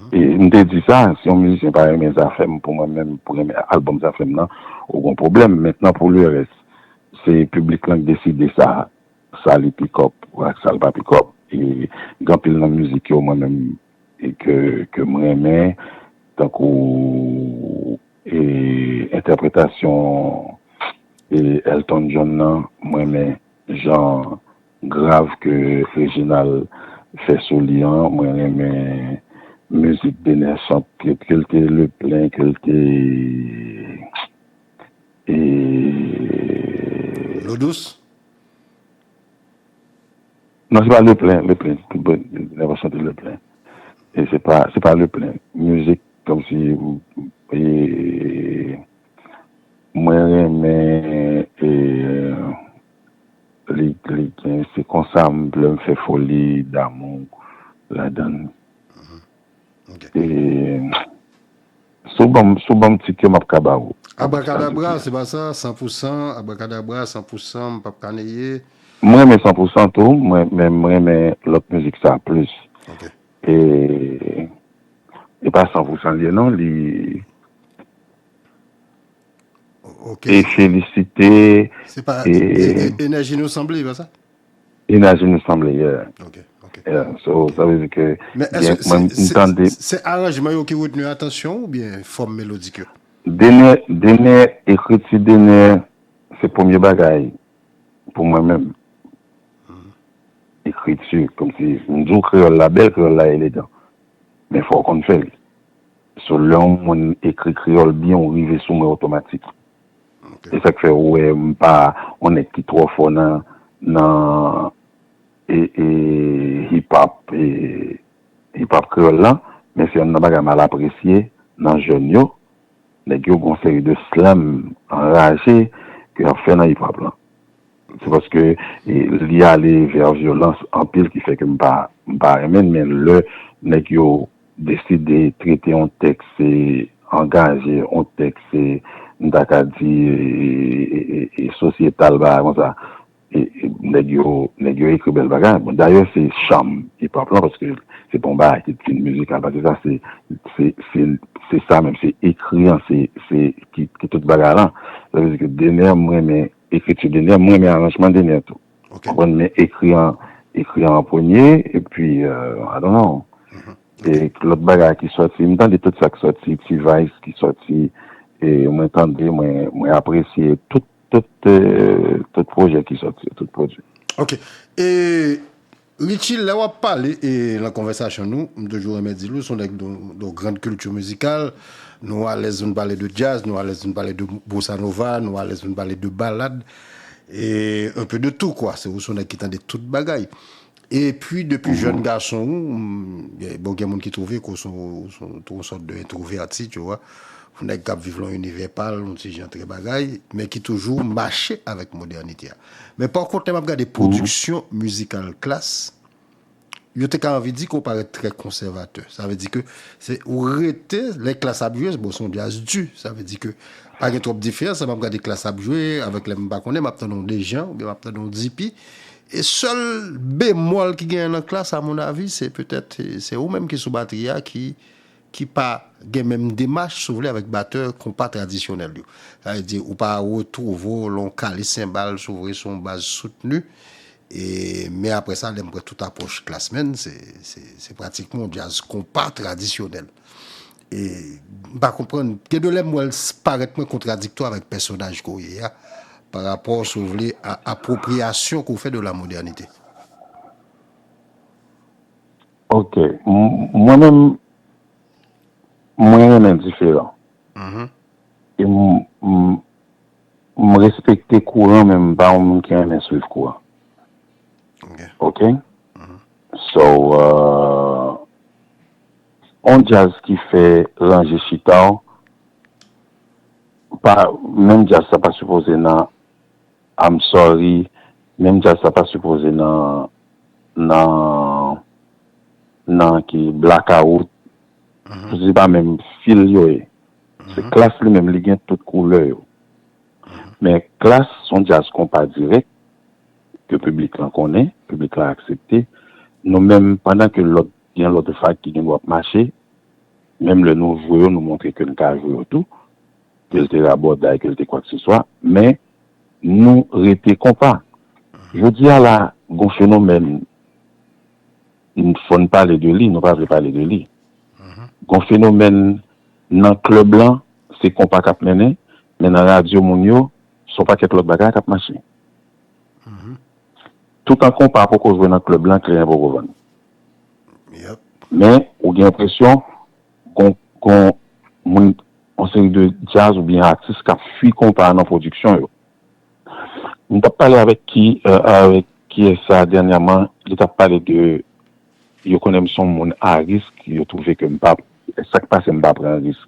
e m te di sa, si yon mizisyen pa renmen Zafèm, pou mwen menm, pou renmen albòm Zafèm nan, ou gon pwoblèm. Mentnan, pou lerès, se piblik lan k deside sa, sa li pick up, ak sa l pa pick up. E gen anpil nan mizik yo, mwen menm, e ke, ke m renmen, tankou, e, entèpretasyon, e, Elton John nan, m renmen jan grav ke Reginald fè sou li an. Mwen renmen mizik Dener chante, ke, ke l te Leplen, ke l te, e, Lodous? Non, se pa Leplen, Leplen. Dener pa chante Leplen. E se pa, se pa Leplen. Mizik, kòmsi, e, mwen renmen, e, li, li gen, se konsa m vle m fè foli damou ladan l. Ok. E, si w ban m, si w ban m tit yo, m ap ka ba ou. Abrakadabra, se pa sa, san pou san, Abrakadabra, san pou san, m p ap ka neye. M renmen san pou san tou, mwen, men m renmen lòt mizik sa plis. Ok. E, e pa san pou san li ye non, li, Ok. E felisite. Se pa e- Enèji Nou Sanble, pa sa? Enèji Nou Sanble, yeah. Ok, ok. Yeah. So, sa vle di ke Men gen- èske mwen m se, tande se, se aranjman yo ki retni atansyon w oubyen fòm melodik yo? Dener, Dener, ekriti Dener, se premye bagay pou mwen menm. Ekriti, kòmsi, m di w kreyòl la bèl, kreyòl la elegan. Men fò w konn fè l. So, lè yon moun ekri kreyòl byen, ou rive sou mwen otomatik. Ok. E sa k fè ou wè m pa yon nèg ki twò fò nan, nan e, e, hip hop, e, hip hop kreyòl la, men se youn nan bagay mal apresye nan jèn yo. Nèg yo gon seri de slam anraje ke y ap fè nan hip hop lan. Se paske e, li ale vè vyolans anpil ki fè ke m pa, m pa renmen l, men lè nèg yo deside trete yon tèks e angaje, yon tèks e, m ta ka di, e, e, e, e sosyetal, bagay konsa, e, e, nèg yo, nèg yo ekri bèl bagay. Bon, dayè, se cham hip hop lan, paske se pa yon bagay ki fin mizikal, paske sa, se, se, se, se sa menm, se ekri an, se, se ki, ki tout bagay lan. Sa vle di ke Dener, m renmen ekriti Dener, m renmen aranjman Dener tou. Ok. Konprann, men ekri an, ekri an premye, epi, euh, I don't know. E lòt bagay ki sòti, m tande tout sa k sòti, T-Vice ki sòti, e mwen tande, mwen, mwen apresye tout, tout, euh, tout pwojè ki sòti, tout pwodui. Ok. E Richie, lè w ap pale e nan konvèsasyon nou, m toujou renmen di l, ou se yon nèg de, de grande culture musicale. Nou alèz pou n pale de djaz, nou alèz pou n pale de bossa nova, nou alèz pou n pale de balad. E un peu de tout, quoi. Se ou se yon nèg ki tande tout bagay. Epi, depi jèn gason ou, m, bon, gen moun ki twouve ke w se yon, w se yon, w se yon sòt de entwovèti, tu vois. Yon nèg k ap viv lan yon inivè pa l, yon ti jan trè bagay, men ki toujou mache avèk modènite a. Men pa kont, lè m ap gade pwodiksyon mizikal Klass, yo te ka anvi di ke w parèt trè konsèvatè. Sa vle di ke se ou rete, lè Klass ap jwe, bon, se yon djaz di. Sa vle di ke pa gen twòp diferans lè m ap gade Klass ap jwe avèk lè m pa konnen, m ap tande yon Dejan oubyen m ap tande yon D P. E sèl bemòl ki genyen nan Klass, a mon avi, se petèt, se ou menm ki sou batri a, ki, ki pa gen menm demach, si w vle, avèk batè konpa tradisyonèl yo. Sa vle di, ou pa retwouve w lan yon kale senbal, si w vle, sou yon baz soutni. E, men apre sa, lè m pran tout apwòch Klassman, se, se, se pratikman yon djaz konpa tradisyonèl. E, m pa konprann, gen de lè m wè l s-, parèt mwen kontradiktwa avèk pèsonaj ke w ye a, pa rapò, si w vle, a apwopriyasyon ke w fè de la modènite. Ok. M- Mwen menm, mwen renmen diferan. E m, m, m respekte kouran, men m pa yon moun ki renmen swiv kouran. Ok? So, euh, on djaz ki fè ranje chita w, pa, menm djaz sa pa sipoze nan I'm sorry, menm djaz sa pa sipoze nan, nan, nan ki blackout. Paske se pa menm fil yo ye. Se Klass li menm, li gen tout koulè yo. Men Klass se yon djaz konpa dirèk ke piblik lan konnen, piblik lan aksepte. Nou menm, pandan ke lòt, gen lòt vag ki gen dwa ap mache, menm lè nou jwe yo, nou montre ke n ka jwe yo tou, ke l te rabòday, ke l te kwakseswa, men nou rete konpa. Jodi a la, gon fenomèn, fò n pale de li, nou pa vle pale de li. Gon fenomèn nan klèb lan, se konpa k ap mennen, men nan radyo moun yo, se yon pakèt lòt bagay k ap mache. Toutan konpa poko jwe nan klèb lan, kleren poko vann. Men, ou gen enpresyon, gon, gon moun, yon seri de djaz oubyen atis k ap fui konpa nan pwodiksyon yo. M t ap pale avèk ki, euh, avèk kiyès sa dènyèman, li t ap pale de, yo konnen m se yon moun a risk, yo twouve ke m pa, sa k pase m pa pran risk.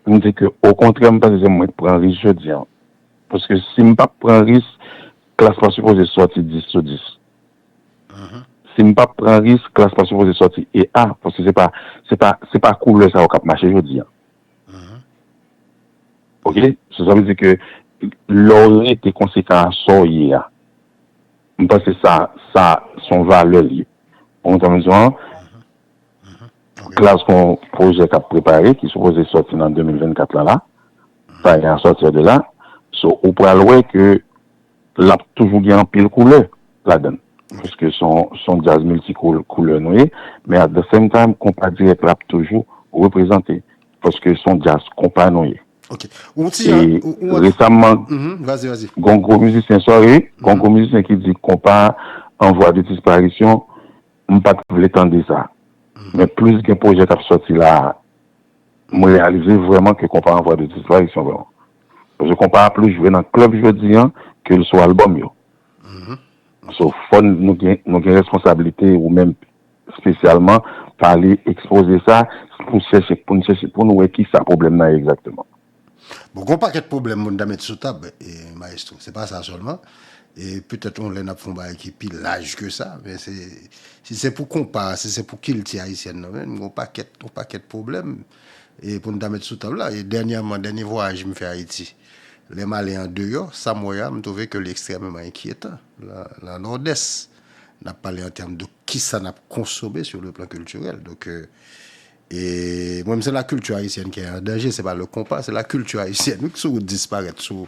M di ke okontrè, m panse se mwen k pran risk jodi a. Paske si m pa pran risk, Klass pa sipoze sòti dis sou dis. Si m pa pran risk, Klass pa sipoze sòti E A, paske se pa, se pa, se pa koulè sa yo k ap mache jodi a. Ok? So, sa vle di ke lè w rete konsekan a sa w ye a, m panse sa, sa se yon valè l ye. Ou konprann sa m di w an? Klass gon pwojè k ap prepare, ki sipoze sòti nan de mil vennkat la la. Sa y a sortir de la. So, ou pral wè ke l ap toujou gen anpil koulè ladan l. Paske se yon, se yon djaz milti koul-, koulè nou ye. Men at the same time, konpa dirèk la ap toujou reprezante. Paske se yon djaz konpa nou ye. Ok. Ou ti jan, E ou, ou, resaman, Mhm, vas-y, vas-y. gon gwo mizisyen, sorry, gon gwo mizisyen ki di konpa an vwa de disparisyon, m pa t vle tande sa. Men plis gen pwojè k ap sòti la, m reyalize vrèman ke konpa an vwa de disparisyon vrèman. Paske konpa a plis jwe nan klèb jodi an ke l sou albòm yo. So, fò n, nou gen, nou gen responsablite, ou menm espesyalman, pale, ekspoze sa, pou chèche, pou n chèche, pou n wè ki sa pwoblèm nan ye egzakteman. Bon, gon pakèt pwoblèm moun ta met sou tab, e, maestro. Se pa sa sèlman. E petèt yon lè n ap fè yon bagay ki pi laj ke sa, men se, si se pou konpa, si se pou kilti ayisyèn nan menm, gon pakèt, yon pakèt pwoblèm, e, pou n ta met sou tab la. E dènyèman, dènye vwayaj m fè Ayiti, lè m ale andeyò, sa m wè a, m twouve ke li ekstrèmeman enkyetan. Nan, nan Nòdès, n ap pale an tèm de kisa n ap konsome sur le plan culturel. Donk, euh, e mwen, se la kilti ayisyèn ki an danje, se pa le konpa, se la kilti ayisyèn, wi, ki sou wout disparèt sou,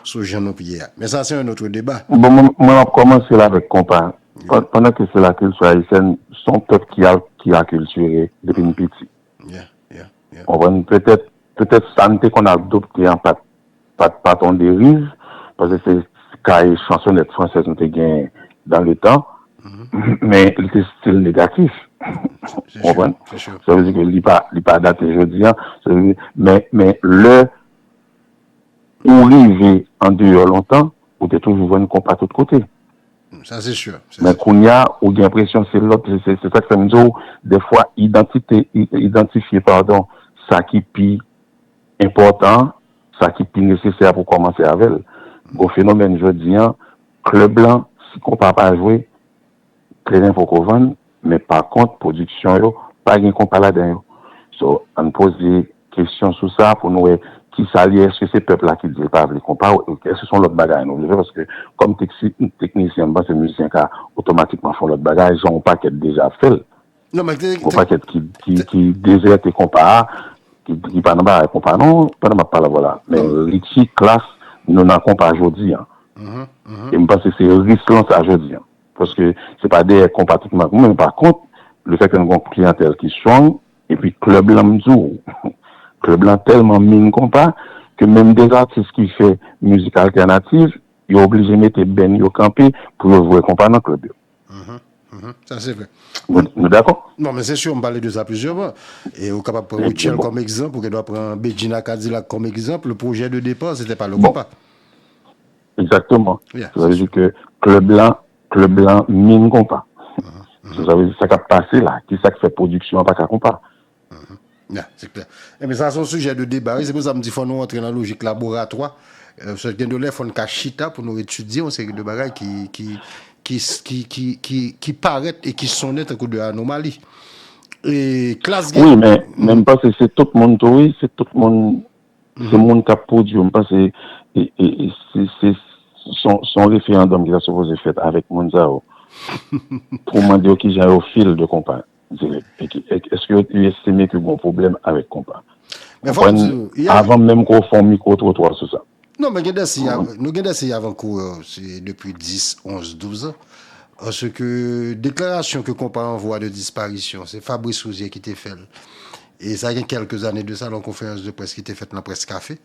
sou jan nou ye a. Men sa, se yon lòt deba. Bon, mwen, mwen ap kòmanse la avèk konpa. Pan- Pandan ke se la kilti ayisyèn, se yon pèp ki a, ki akiltire depi n piti. Yeah, yeah, yeah. Konprann? Petèt, petèt sa n te konn adopte an pa t, pa t, pa t yon deriv, paske se kaye chansonèt fransèz nou te gen dan le tan, men li te stil negatif. Se Konprann? Se sure. Sa vle di ke li pa, li pa date jodi an. Sa vle di, men, men lè ou rive andeyò lontan, ou te toujou jwenn konpa tout kote. Sa se sure. Men kounye a, ou gen enpresyon se lòt, se, se, se sa k fè m di w, defwa, idantite, i- idantifye, padon, sa ki pi enpòtan, sa ki pi nesesè pou kòmanse avè l. Gon fenomèn jodi an, klèb lan, si konpa pa jwe, kleren poko vann, men pa kont, pwodiksyon yo, pa gen konpa ladan yo. So, ann poze kesyon sou sa pou nou wè kisa l ye, èske se pèp la ki di l pa vle konpa, ou èske se yon lòt bagay nou vle fè, paske kòm teksi- teknisyen, m panse mizisyen ka otomatikman fè yon lòt bagay, jan yon pakèt deja ap fè l. Non, men te, Gon pakèt ki, ki, ki dezète konpa a, ki, ki pa nan bagay konpa non, pandan m ap pale avè w la. Men Richie, Klass, nou nan konpa jodi an. E m panse se risk lan sa jodi an. Paske se pa dèyè konpa tout moun ap kouri, men pa kont, lefètke nou gon kliyantèl ki strong, epi klèb lan m di w, klèb lan tèlman min konpa, ke menm de atis ki fè mizik altènativ, yo oblije mete bèn yo kanpe pou yo jwe konpa nan klèb yo. Sa se vre. Nou nou dakò? Non, men se si, m pale de sa plizyè fwa. E ou kapab pran Rutshelle kòm egzanp, ou gen dwa pran Bedjine Cadillac kòm egzanp. Le projet de départ, c'était pas le Bon. konpa. Egzakteman. Yeah, Sa vle di ke klèb lan, klèb lan min konpa. So, sa vle di sa k ap pase la, kisa k fè pwodiksyon an pa ka konpa. Ya, se klè. Ebyen, sa se yon sijè de deba, wi. Se pou sa m di fò nou rantre nan lojik laboratwa. Euh, se gen de lè fò n ka chita pou nou etidye yon seri de bagay ki, ki, ki, ki, ki, ki, ki parèt e ki sonnen tankou de anomali. E Klass gen... Wi, men, men m panse se tout moun tou, wi. Se tout moun, se moun k ap pwodui. M panse e, e, e, se, se, se yon, se yon referandòm ki ta sipoze fèt avèk moun sa yo. Pou mande yo kijan yo feel de konpa. Dirèk. E ki, e, èske yo, yo estime ke gon pwoblèm avèk konpa? Men fò m di w, y a- Avan menm ke w fè yon mikwo twotwa sou sa. Non, men gen de siy, nou gen de siy avan kourè, se depi dis, onz, douz an. Paske deklarasyon ke konpa an vwa de disparisyon, se Fabrice Rouzier ki te fè l. E sa gen kèlke zane de sa, nan yon konferans de près ki te fèt nan Presse Café.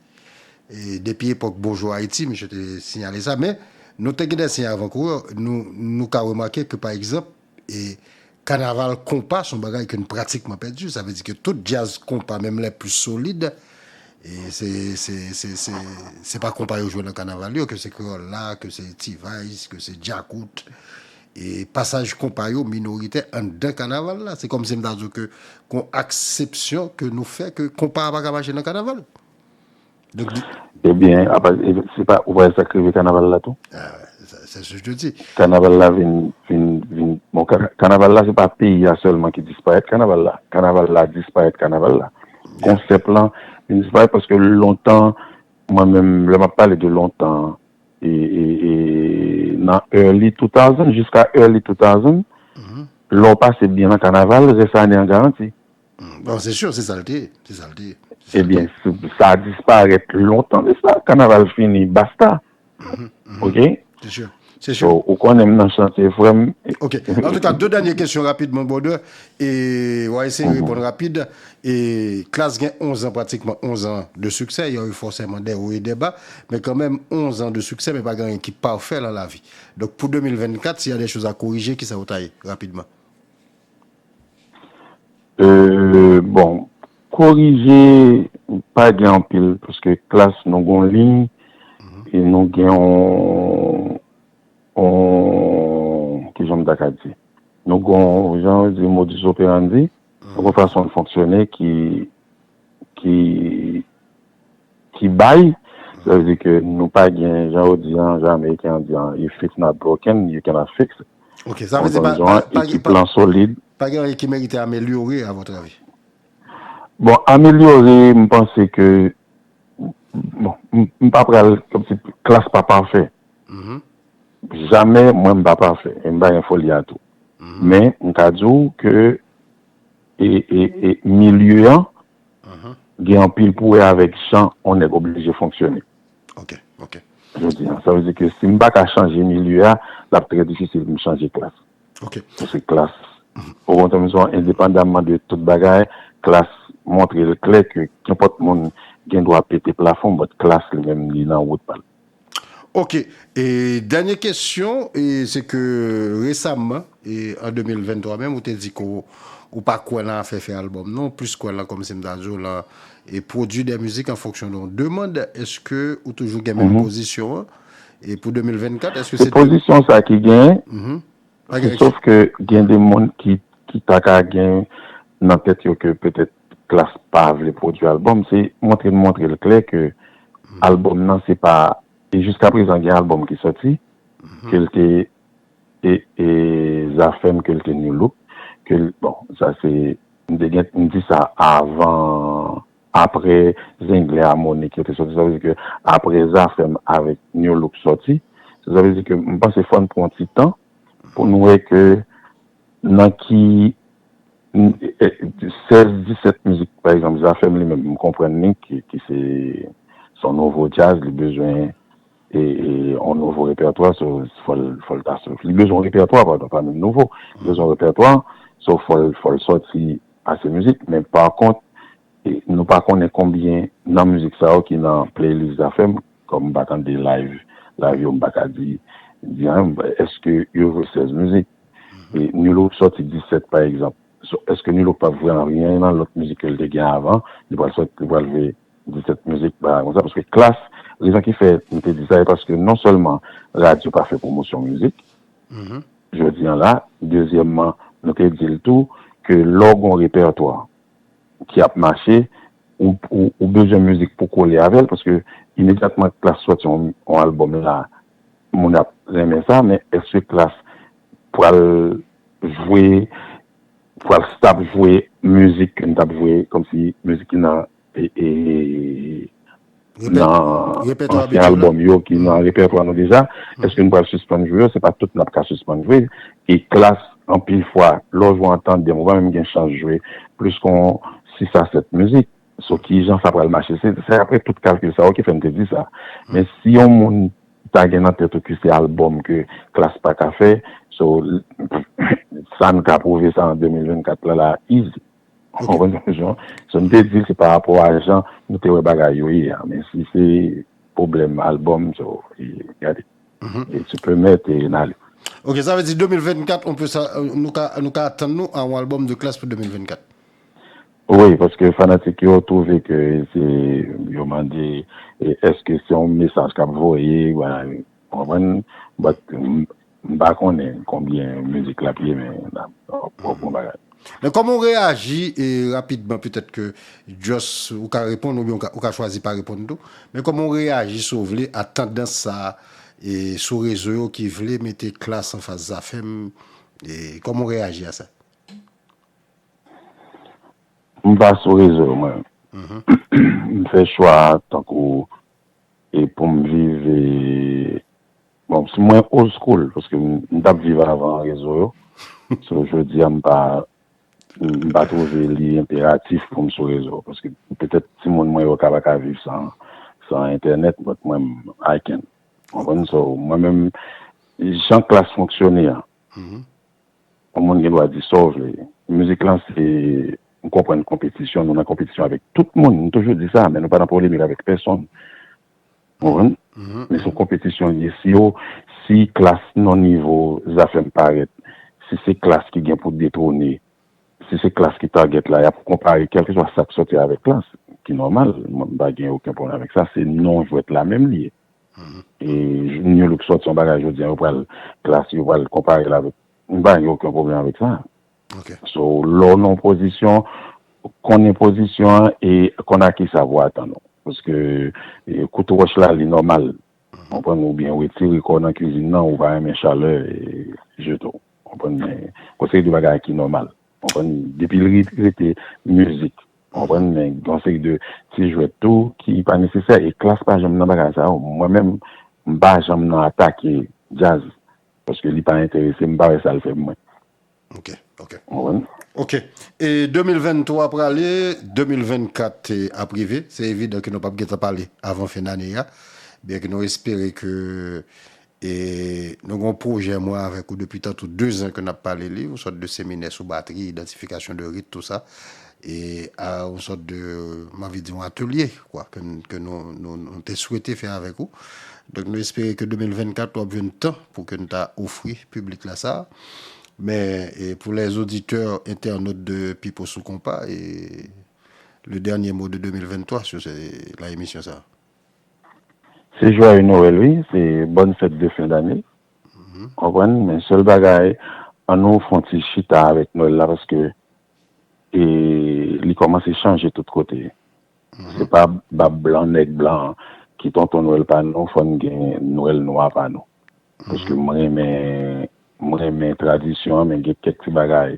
E depi epòk Bonjour Haïti, misye te siyale sa. Men, nou te gen de siy avan kourè, nou, nou ka remake ke, pa egzanp, e kanaval konpa se yon bagay ke n pratikman pèdi. Sa vle di ke tout djaz konpa, menm lè plis solid, e se, se, se, se, se pa konpa yo jwe nan kanaval yo, ke se kreyòl la, ke se T-Vice, ke se djakout. E pasaj konpa yo minoritè anndan kanaval la. Se kòmsi m ta di w ke gon aksepsyon ke nou fè ke konpa a pa ka mache nan kanaval. Donk, di- Ebyen, apa, e, se pa, ou pa wè sa k rive kanaval la tou? Ah, ouais, c'est ce que je dis. Kanaval la vin, vin, vin, bon, ka- kanaval la se pa peyi a sèlman ki disparèt kanaval la. Kanaval la disparèt kanaval la. Konsèp lan vin disparèt paske lontan, mwen menm, lè m ap pale de lontan, e, e, e, nan early two thousand, jiska early two thousand, lè w pase byen nan kanaval, rès ane an garanti. Mm, bon, se si, se sa l te ye. Se sa l te ye. Ebyen, se- sa disparèt lontan de sa. Kanaval fini, basta. Ok? Se si. Se si. So, ou konnen m nan chantye, frè m. Ok. Antouka, de dènye kesyon rapidman, brother. E w a eseye reponn rapid. E Klass gen onz an, pratikman onz an de siksè. Y a eu forcément des hauts et des bas. Men kanmenm, onz an de siksè, men pa gen anyen ki pafè nan lavi. Donk, pou de mil vennkat, si y a des choses à corriger, kisa w ta ye, rapidman? Euh, bon, korije, pa gen anpil, paske Klass nou gen yon liy, e nou gen yon, yon, kijan m ta ka di? Nou gen yon, jan yo di, modus operandi, nou gen yon fason n fonksyone ki, ki, ki bay, sa vle di ke nou pa gen, jan yo di an, jan Ameriken an di an, if it's not broken, you cannot fix it. Ok, sa vle di Yon pa, jan pa, pa, ekip pa, lan solid. Pa gen anyen ki merite amelyore, à votre avis? Bon, amelyore, m panse ke, bon, m m pa pral, kòmsi Klass pa pafè. Jamè, mwen, m pa pafè. E m pa gen foli a tou. Men, m ka di w ke e, e, e milye an gen anpil pou wè avèk jan yon nèg oblije fonksyone. Ok, ok. Jodi an. Sa vle di ke si m pa ka chanje milye a, l ap trè difisil pou m chanje Klass. Ok. Paske Klass, okontrè, m di w, endepandamman de tout bagay, Klass montre l klè ke kenpòt moun gen dwa pete plafon, but Klass li menm li nan wout pa l. Ok. E dènye kesyon, e se ke resaman, e an de mil venntwa menm, ou te di ke w, ou pa kwè nan afè fè albòm non, plis kwè lan, kòmsi m ta di w, lan e pwodui de mizik an fonksyon de yon demann. Èske ou toujou gen menm pozisyon an? E pou de mil vennkat, èske Se se pozisyon sa ki genyen, Pa gen- sof ke gen de moun ki, ki ta ka gen nan tèt yo ke petèt Klass pa vle pwodui albòm, se montre n montre l klè ke albòm nan se pa, e jiska prezan gen albòm ki sòti, ke l te, e, e Zafèm, ke l te Nu Look, ke l, bon, sa se, m te gen, m di sa avan, apre Zenglen Harmonik yo te sòti, sa vle di ke apre Zafèm avèk Nu Look sòti, sa vle di ke m panse fò n pran ti tan pou n wè ke nan ki sèz, disèt mizik, pa egzanp, Zafèm li menm, m konprann li, ki, ki se, se yon nouvo djaz, li bezwen e, e, yon nouvo repètwa, so, fò l, fò l ta sou, li bezwen yon repètwa, padon, pa menm nouvo, li bezwen yon repètwa, so, fò l, fò l sòti ase mizik, men pa kont, e, nou pa konnen konbyen nan mizik sa yo ki nan playlist Zafèm, kòm m pa tande live, live yo, m pa ka di, di anyen, èske yo jwe sèz mizik? E Nu Look sòti disèt, pa egzanp. So, èske Nu Look p ap jwe anyen nan lòt mizik ke l te gen avan? Li pral sòti, li pral jwe disèt mizik, bagay konsa, paske Klass, rezon ki fè m te di sa, e paske non sèlman radyo pa fè pwomosyon mizik, jodi a la, dezyèmman, nou te di l tou, ke lè w gen yon repètwa ki ap mache, ou, ou, ou bezwen mizik pou kole avè l, paske imedyatman Klass sòti yon, yon albòm la, moun ap renmen sa, men èske Klass pral jwe, pral stop jwe mizik ke n t ap jwe, kòmsi mizik ki nan, e, e, nan ansyen albòm yo, ki nan repètwa nou deja? Èske n pral sispann jwe yo? Se pa tout n ap ka sispann jwe. E Klass, anpil fwa, lè w jwe an tandèm, ou pa menm gen chans jwe plis ke yon sis a sèt mizik. So, ki jan sa pral mache? Se, se apre tout kalkil sa yo ki fè m te di sa. Men si yon moun ta gen nan tèt ou ke se albòm ke Klass pa ka fè, so, sa n ka pwouve sa an de mil vennkat la, la, easy. Ou konprann sa m di w? So, m te di l se pa rapò a jan nou te wè bagay yo ye a. Men si se pwoblèm albòm, so, e, gade. E tu peux mettre, e n ale. Ok, sa vle di de mil vennkat, on peut sa, nou ka, nou ka atann nou a yon albòm de Klass pou de mil vennkat. Wi, paske fanatik yo twouve ke se, yo mande, e, èske se yon mesaj k ap voye, w konprann? But, m, m pa konnen konbyen mizik l ap ye, men n ap, n ap pran bagay. Men kòman w reyaji, e, rapidman, petèt ke just ou ka reponn oubyen ou ka, ou ka chwazi pa reponn tou, men kòman w reyaji, si w vle, a tandans sa a, e, sou rezo yo ki vle mete Klass anfas Zafèm, e, kòman w reyaji a sa? M pa sou rezo yo, mwen. M fè chwa tankou, e pou m viv, e, bon, si mwen old school, paske m, m t ap viv avan rezo yo. So, jodi a, m pa, m pa twouve li enperatif pou m sou rezo, paske petèt timoun mwen yo ka pa ka viv san, san entènèt, but mwen, I can. Ou konprann? So, mwen menm, jan Klass fonksyone a, yon moun gen dwa di sa w vle. Mizik lan se, m konprann konpetisyon, nou nan konpetisyon avèk tout moun. M toujou di sa, men nou pa nan polemik avèk pèsonn. Ou konprann? Men se yon konpetisyon li ye. Si yo, si Klass nan nivo Zafèm parèt, si se Klass ki gen pou detwone, si se Klass ki target la, y ap konpare kèlkeswa sa k sòti avèk Klass, ki nòmal. Mwen, m pa gen okenn pwoblèm avèk sa. Se non jwèt la menm li ye. E Nu Look sòti yon bagay jodi a, yo pral Klass, yo pral konpare l avèk. M pa gen okenn pwoblèm avèk sa. So, lè w nan yon pozisyon, konnen pozisyon an e konn a kisa pou w atann ou. Paske, e, kout wòch la, li nòmal. Konprann? Oubyen retire kò w nan kizin nan, ou pa renmen chalè, e, jete w. Konprann? Men, gon seri de bagay ki nòmal. Konprann? Depi l ri-, rete mizik. Konprann? Men, gon seri de ti jwèt tou ki pa nesesè. E Klass pa janm nan bagay sa yo. Mwen menm, m pa janm nan atake djaz. Paske li pa enterese m, m pa wè sa l fè pou mwen. Ok, ok. Ou konprann? Ok. E de mil venntwa prale, de mil vennkat ap rive. Se evidan ke nou p ap gentan pale avan fen dane a. Byen ke nou espere ke, e, nou gen yon pwojè mwen avèk ou depi tantou dezan ke n ap pale li, yon sòt de seminè sou batri, idantifikasyon de rit, tou sa. E a yon sòt de, m anvi di yon atelye, kwa, ke, n- ke nou, nou, nou te swete fè avèk ou. Donk, nou espere ke de mil vennkat, w ap jwenn tan pou ke n ta ofri piblik la sa. Men, e, pou les auditeurs, internautes de Pipo sou Konpa, e, le dernier mot de de mil venntwa sur se, la emisyon sa. Se joyeux Noël, wi. Se bonne fête de fin d'année. Konprann? Men sèl bagay, ann nou fè yon ti chita avèk Nwèl la, paske e li kòmanse chanje tout kote. Se pa bab blan, nèg blan ki tonton Nwèl pa nou, fò n gen Nwèl nwa pa nou. Paske m renmen, m renmen tradisyon an, men gen kèk ti bagay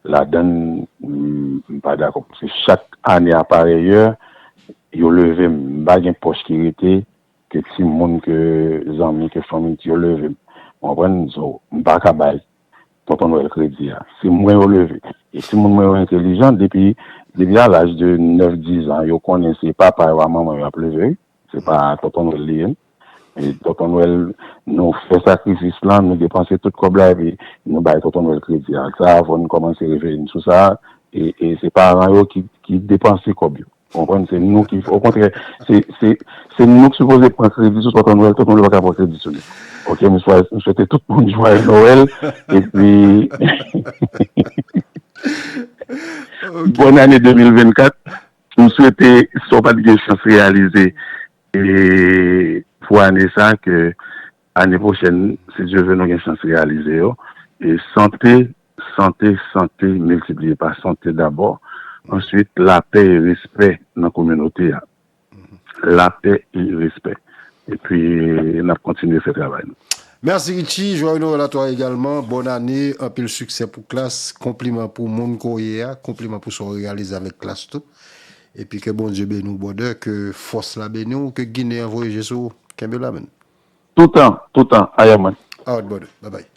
ladan l, m, m pa dakò. Paske chak ane aparèyè, yo leve m. M pa gen pòch ki rete, ke timoun, ke zanmi, ke fanmi, yo leve m. Ou konprann? So, m pa ka bay Tonton Nwèl kredi a. Se mwen yo leve. E timoun mwen yo entelijan, depi, depi a laj de nèf, diz an, yo konnen se papa yo a manman yo ap leve. Se pa Tonton Nwèl li ye. E Tonton Nwèl, nou fè sakrifis lan, nou depanse tout kòb la, epi nou bay Tonton Nwèl kredi a. Sa a, fò nou kòmanse reflechi sou sa, e, e se paran yo ki, ki depanse kòb yo. Ou konprann? Se nou ki, okontrè, se, se, se nou ki sipoze pran kredi sou Tonton Nwèl, Tonton Nwèl pa ka pran kredi sou li. Ok, m swè-, m swete tout moun jwaye Nwèl, epi bòn ane de mil vennkat. M swete sa w pa t gen chans reyalize, e, pou ane sa, ke ane pwochèn, si Dye vle, nou gen chans reyalize yo. E sante, sante, sante, miltipliye pa sante dabò. Answit, lapè e respè nan kominote a. Lapè e respè. Epi, n ap kontinye fè travay nou. Mèsi Richie, joyeux Noël à toi également, bòn ane, anpil siksè pou klas, konpliman pou moun ke w ye a, konpliman pou sa w reyalize avèk klas tou. Epi ke Bondye beni w brother, ke fòs la beni w, ke Ginen an voye je sou ou. Kenbe la man. Toutan, toutan, I am man. Alright brother, bye bye.